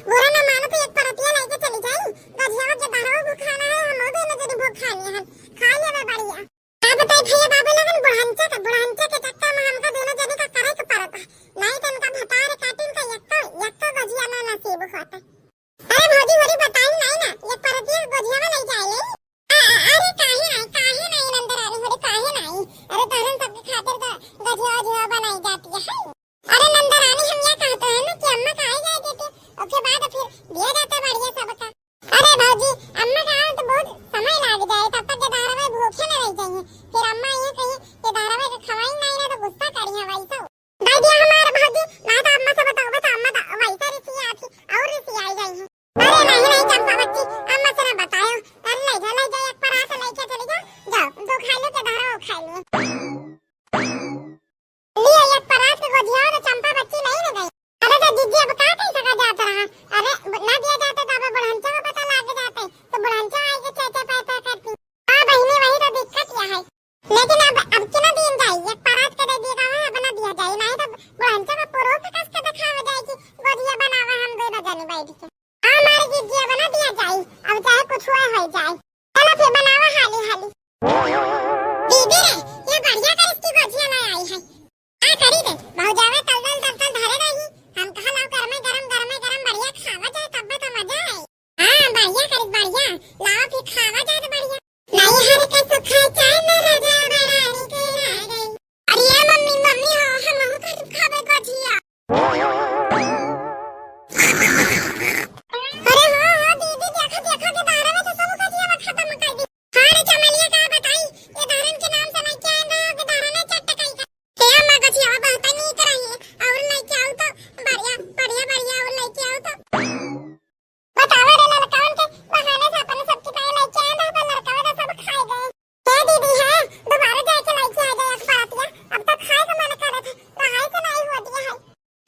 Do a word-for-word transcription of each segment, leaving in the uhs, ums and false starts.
बुरा ना मानो तो एक परतिया लेके चली जाई। गझिया के दहरवा भूखाना है, हम भी ना जनी भूखानी है। खा लेबे बढ़िया। का बताई भैया बाबू लोगन, बुढ़ंचा के, बुढ़ंचा के चक्कर में हमका दोनों जने का करे के पड़त है। नहीं तो इनका भतार काटिन का यक्को, यक्को गझिया ना नसीब होता। अरे भौजी, होरी बताई नहीं ना, एक परतिया गझिया में ले जाए ले। आ, आ, अरे काहे नहीं, काहे नहीं नंदरानी, होरी काहे नहीं? अरे तहरन सबके खातिर तो गझिया, गझिया बनाई जाती है। अरे नंदरानी, हम यह कहते हैं ना कि अम्मा का आई जाए देते, ओके बाद फिर दिया जाता बढ़िया सबका। अरे भौजी, अम्मा का आवे तो बहुत समय लाग जाए, तब तक के दहरवा भूखे न रह जाइए। फिर अम्मा ये कही कि दहरवा के खवाई नहीं ना तो गुस्सा करी है वैसे। दाई दिया हमार भौजी, ना तो अम्मा से बताओ, बता अम्मा तो वैसे रिसी आती और रिसी आई जाई है। अरे नहीं, नहीं चंपा बच्ची, अम्मा से ना बतायो। अरे ले जा, ले जा, एक परात लेके चली जा, जाओ, जो खाई लो के दहरवा खाई लो। लिए एक परात के गोदिया तो चंपा बच्ची नहीं न गई। अरे तो जीजी अब का कह सका जात रहा, अरे ना दिया जाता तो अब बुढ़ंचा को पता लाग जाते, तो बुढ़ंचा आई के चेचे पे पे करती। हाँ बहिनी, वही तो दिक्कत यह है। लेकिन अब, अब की ना दिन जाई, एक परात के दे दिया गवा है, अब ना दिया जाई, नहीं तो बुढ़ंचा को प्रूफ कस के दिखावे जाए कि गोदिया बनावा हम दोनों जनी बैठ के। हाँ, हमारे जीजी अब ना दिया जाई, अब चाहे कुछ हुआ हो जाए। चलो फिर बनावा हाली हाली। दीदी रे, ये बढ़िया कर इसकी गोझिया ले आई है। का करी रे, भौजावा तल तल तल तल धरे रही। हम कहा लाओ गरमे गरम, गरमे गरम बढ़िया खावा जाए, तब तो मजा आए। हाँ, बढ़िया करी, बढ़िया। लाओ फिर खावा जाए तो बढ़िया। नहीं हर के सुख चाय में राजा बड़ा निक लागे। अरे ये मम्मी, मम्मी हो, हम हम कर खावे गोझिया। अरे हाँ, हाँ, दीदी, देखा, देखा के बारह में तो सब गोझिया खत्म कर दी। हाँ रे चमेलिया, का बताई, ये धारन के नाम से नहीं क्या है ना, के धारन है चटकाई का। हे अम्मा, गोझिया बहुत नीक रही, और लेके आओ तो, बढ़िया, बढ़िया, बढ़िया, और लेके आओ तो। बतावा रे, लड़कावन के बहाने से अपन सबके पाए लेके आए ना, पर लड़कावा तो सब खाए गए। हे दीदी, है, दोबारा जाके लेके आ जाए एक परतिया, अब तो खाए का मन करत है, रहाई से नहीं होती है।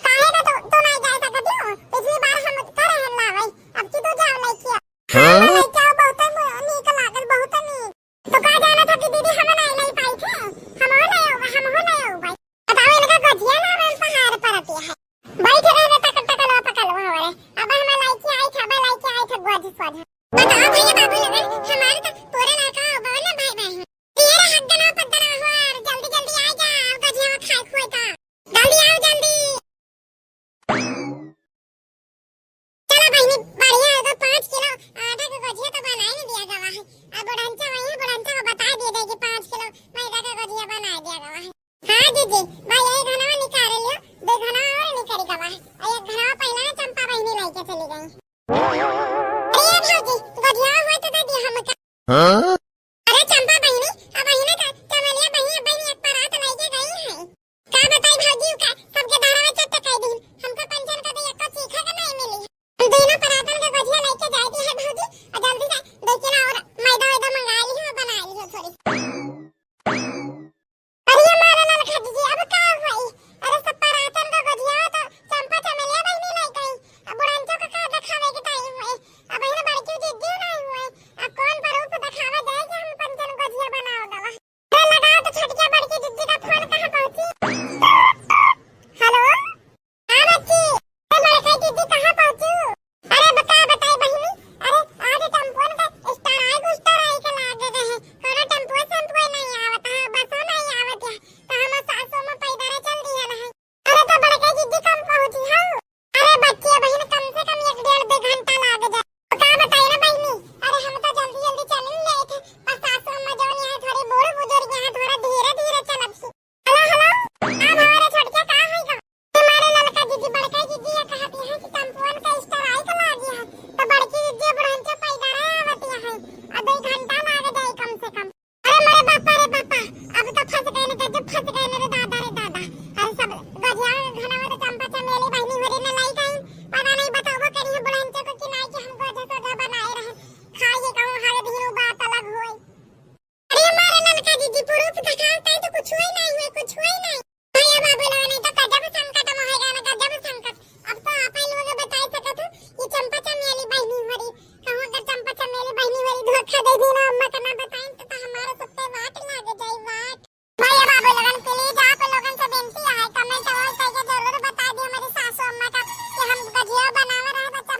काहे ना तू, तू नहीं जा सकती हो? पिछली बार हम करे हैं लावे, अब की तू जाओ लेके आओ। हाँ? लेके आओ, बहुत नीक लागल, बहुत नीक। तो का जाना था कि दीदी हम नहीं ले पाई थे, हम हो ले आओ, हम हो ले आओ भाई। बताओ इनका गोझिया ना बन पहाड़ पर आती है। बैठ रहे ना तक टकलवा पकलवा हो रहे। अब हम लेके आई था, अब लेके आई था गोझ सोझ। बताओ भैया बाबू लोगन, हमारे तो पूरे लड़का बावन ना भाई बहन। तेरे हक गना पद्दना हो यार, जल्दी जल्दी आ जा, गोझिया खाए खुए का। जल्दी आओ जल्दी। चलो बहिनी, बढ़िया है, तो पाँच किलो आटा के गोझिया तो बनाए नहीं दिया गवा है। अब बुढ़ंचा वही है, बुढ़ंचा को बता दिए दे कि पाँच किलो मैदा के गोझिया बनाए दिया गवा है। हाँ जीजी, भाई एक घनवा निकाल लियो, दो घनवा और निकल गवा है। और एक घनवा पहले ना चंपा बहिनी लेके चली गई। अरे भौजी, गोझिया हुआ तो दे दिया हमका। हाँ? अरे चंपा बहिनी, अब बहिनी का चमेलिया बहिनी, बहिनी एक परात लेके गई है। का बताई भौजी, का सबके दाना में चट्ट कह दी। हमका पंचन का तो एको चीखा के नहीं मिली। हम दोनों परातन के गोझिया लेके जाए दी है भौजी, और जल्दी से दो किलो और मैदा वैदा मंगा ली हो, बना ली हो थोड़ी। अरे ये मारा ललका जीजी, अब का होई? अरे सब परातन का गोझिया तो चंपा चमेलिया बहिनी ले गई। अब बुढ़ंचो का का दिखावे के टाइम हुए? अब इन्हें बड़की जीजी नहीं हुए। अब कौन प्रूफ दिखावा जाए कि हम पंचन गोझिया बनाओ गवा? अरे लगाओ तो छोटकिया बड़की जीजी का फोन, कहाँ पहुँची? हेलो? हाँ बच्ची, अरे लड़का दीदी कहाँ पहुँचू? अरे बता, बताई बहिनी, अरे आज टेम्पोन का स्ट्राइक उस्ट्राइक लाग गए है, कोनो टेम्पो सेम्पो नहीं आवत है, बसो नहीं आवत है, तो हम सासू में पैदल चल दिया है। अरे तो बड़का दीदी कब पहुँची हो? अरे बच्ची बहिन, कम से कम एक डेढ़ दो घंटा लाग जाए। तो का बताई ना बहिनी, अरे हम तो जल्दी जल्दी चल ले थे, पर सासू अम्मा जौन यहाँ थोड़ी बूढ़ बुजुर्ग यहाँ थोड़ा धीरे धीरे चलब सी। हेलो, हेलो, का भवा रे छोटका, का है का? हमारे ललका जीजी, बड़का जीजी ये कहती है कि टेम्पुअन का स्ट्राइक लागी है, तो बड़की जीजी बुढ़ंचा पैदल आवत है, अब एक घंटा लाग जाए कम से कम। अरे मोरे बापा रे बापा, अब तो फंस गए ना, गजब फंस गए ना रे दादा रे दादा। अरे सब गोझिया घनवा तो चंपा चमेली बहिनी होरी ने लाई गई, पता नहीं बताओ वो करी है बुढ़ंचा को कि नहीं कि हम गोझा सोझा बनाए रहे, खाइए कहूँ हर दिन बात अलग हुई। अरे मारे ललका जीजी, प्रूफ दिखाओ, तई तो कुछ हुए नहीं हुए, कुछ हुए नहीं। भैया बाबू लोगन, नहीं तो गजब संकट में होएगा ना, गजब संकट। अब तो आप ही लोग बताई सकत हो, ये चंपा चमेली बहिनी होरी, कहूँ अगर चंपा चमेली बहिनी होरी धोखा दे दी ना, अम्मा का ना बताई तो, तो हमारे सब पे वाट लाग जाई, वाट। भैया बाबू लोगन, please आप लोगन से विनती है, comment और करके जरूर बता दियो मेरी सासू अम्मा का कि हम गझिया बनावे रहे, बच्चा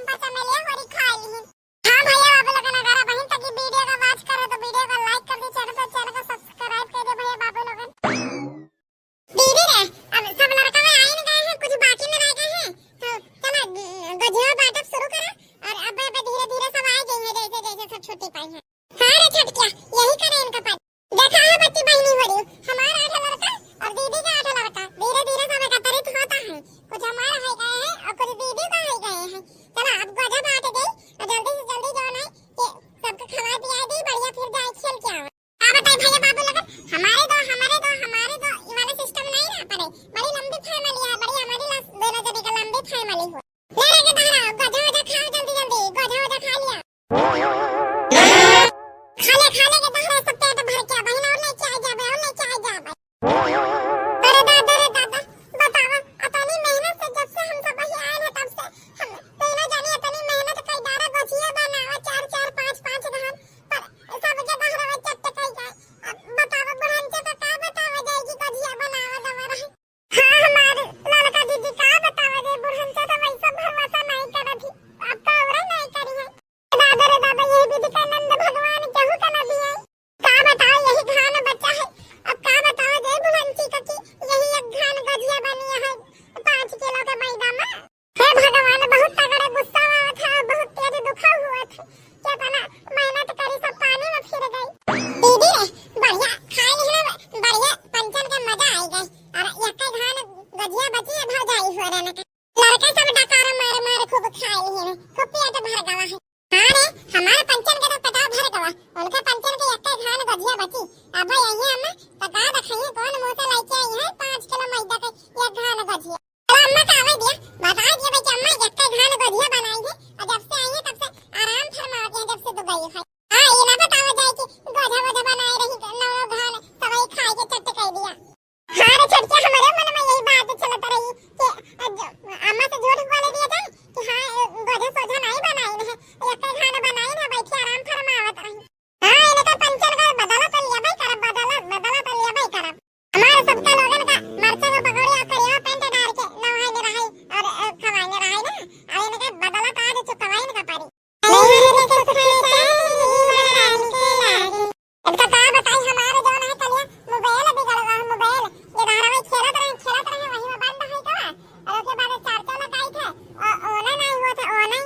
खूब पेट भर गवा है। हाँ रे, हमार पंचन के तो पेटवा भर गवा, उनके पंचन के एक्के घान गझिया बची। अब यही अम्मा तो का देखइए कौन मुँह से लेके आई है पाँच किलो मैदा के एक घान गझिया। चलो अम्मा का आवे दिया, बता दिया भाई कि अम्मा एक्के घान गझिया बनाई है और जब से आई है तब से आराम फरमावत है, जब से दुबई है। हाँ, ये ना बतावा जाए कि गोझा वोझा बनाए रही, नौ नौ घान सवाई खाए के चट्ट कर दिया। हाँ रे छोटकिया, हमरे मन में यही बात चलत रही कि अज-, अम्मा से झूठ बोले दिया जाए कि हाँ, गोझा सोझा नहीं बनाई है, एक्के घान बनाई है, बैठी आराम फरमावत रही। हाँ, इनका पंचन का बदला तो लिया भाई करब, बदला, बदला तो लिया भाई करब। हमारे सबका लोगन का मरचा का पकौड़ी और करिया पेंट डाल के नवाई ने रहाई और, अ, खवाई ने रहाई ना, और इनका बदला तो आज चुकवाई इनका पड़ी। इनका का बताई, हमारे जौन है कलिया मोबाइल बिगड़ गवा, मोबाइल। ये धारावाहिक खेलत रहे, खेलत रहे, वही में बंद है का। और ओके बाद चार्जर लगाई थे, ओ-, ओने नहीं हुआ था, ओने।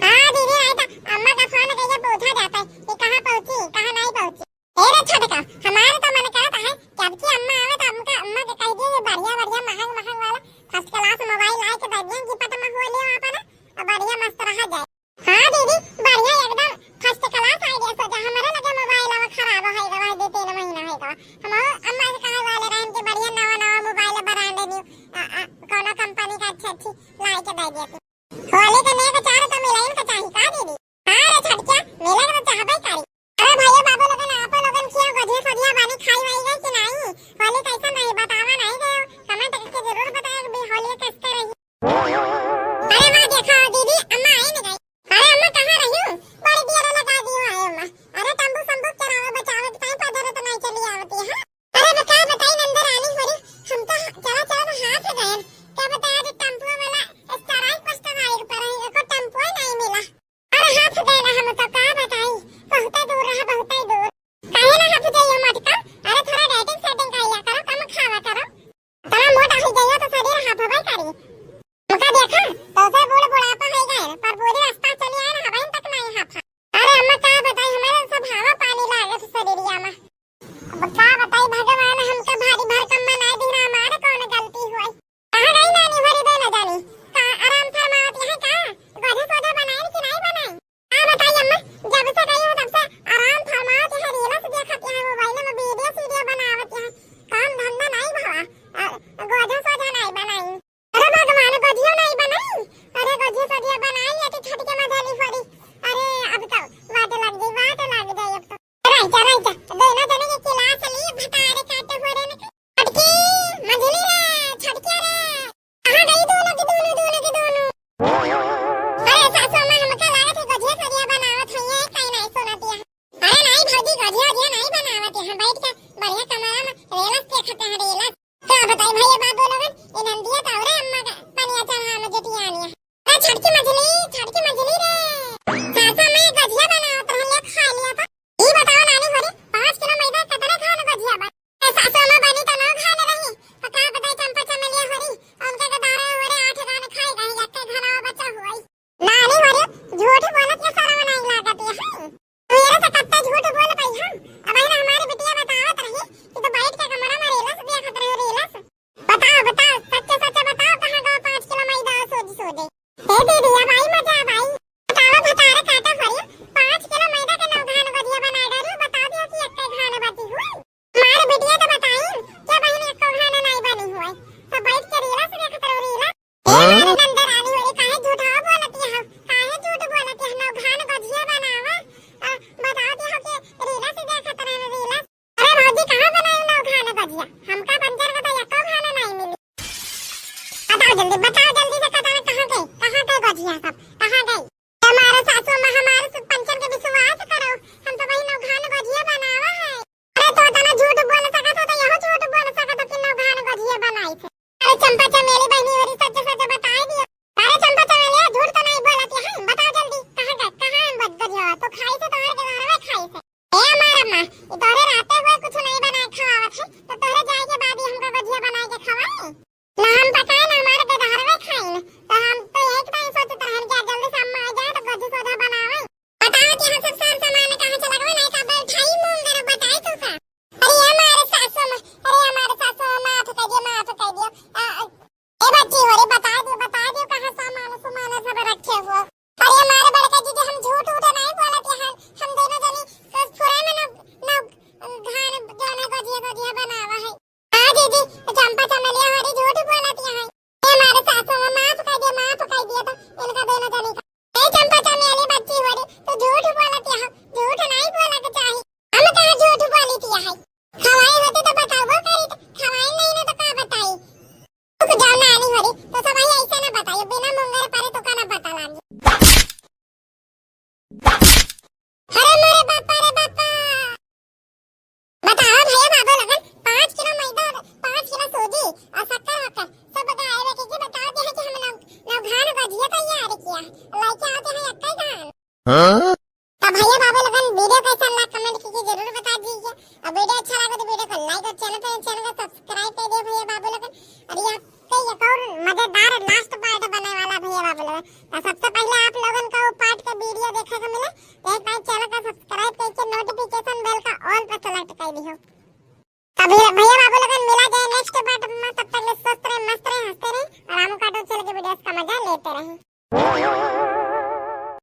हाँ दीदी, आई तो अम्मा का फोन कइके पूछा जाता है कि कहाँ पहुँची, कहाँ नहीं पहुँची। ए रे छोटका, हमारे तो मन करता है कि अब की अम्मा आवे तो हमका, अम्मा के कह दिए कि बढ़िया बढ़िया महंग महंग वाला फर्स्ट क्लास मोबाइल लाए के दे दिए, गिफ्ट में हो लियो अपन, और बढ़िया मस्त रहा जाए। हाँ दीदी, बढ़िया एकदम फर्स्ट क्लास आइडिया सोचा, हमारे लगे मोबाइल अब खराब है गवा, दो तीन महीना है गवा। हम अम्मा से कहे वाले रहन कि बढ़िया नवा नवा मोबाइल ब्रांड न्यू, अ, अ, कोनो कंपनी का अच्छी अच्छी लाई के दे दिया तू। होली के नेक चार तो मिलाइन का चाही का दीदी? हाँ रे छोटकिया, मिले के तो चाहबे करी। अरे भैया बाबू लोगन, आप लोगन किया गधिया सदिया बानी खाई वाई गई कि नहीं? होली कैसन रही बतावा नहीं गए, कमेंट करके जरूर बताया कि होली कैसे रही। अरे वाह, देखा दीदी, अम्मा आई न गई। अरे अम्मा, कहाँ रही हूँ? बड़ी देर लगा दी हूँ आए अम्मा। अरे तंबू संबू चरावे बचावे के टाइम पर जरूरत नहीं चली आवती है। अरे वो का बताई नंदरानी होरी, हम तो चला चला में हाथ गए। क्या बता, आज टेम्पो वाला स्ट्राइक पर स्ट्राइक पर है, एको टेम्पो ही नहीं मिला। लइके आवत हैं एक्के जान। हाँ? तो भैया बाबू लोगन, video कैसन लगा comment करके जरूर बता दीजिए। और video अच्छा लगा तो video को like और channel पे, channel को subscribe कर दियो भैया बाबू लोगन। और ये कई एक और मजेदार last part बने वाला भैया बाबू लोगन। तो सबसे पहले आप लोगन का वो part का video देखे को मिले, तो एक बार channel को subscribe करके notification bell का all पे select कर दियो। तभी भैया बाबू लोगन मिला जाए next part में, तब तक ले स्वस्थ रहे, मस्त रहे, हंसते रहे और रामू cartoon channel के videos का मजा लेते रहे।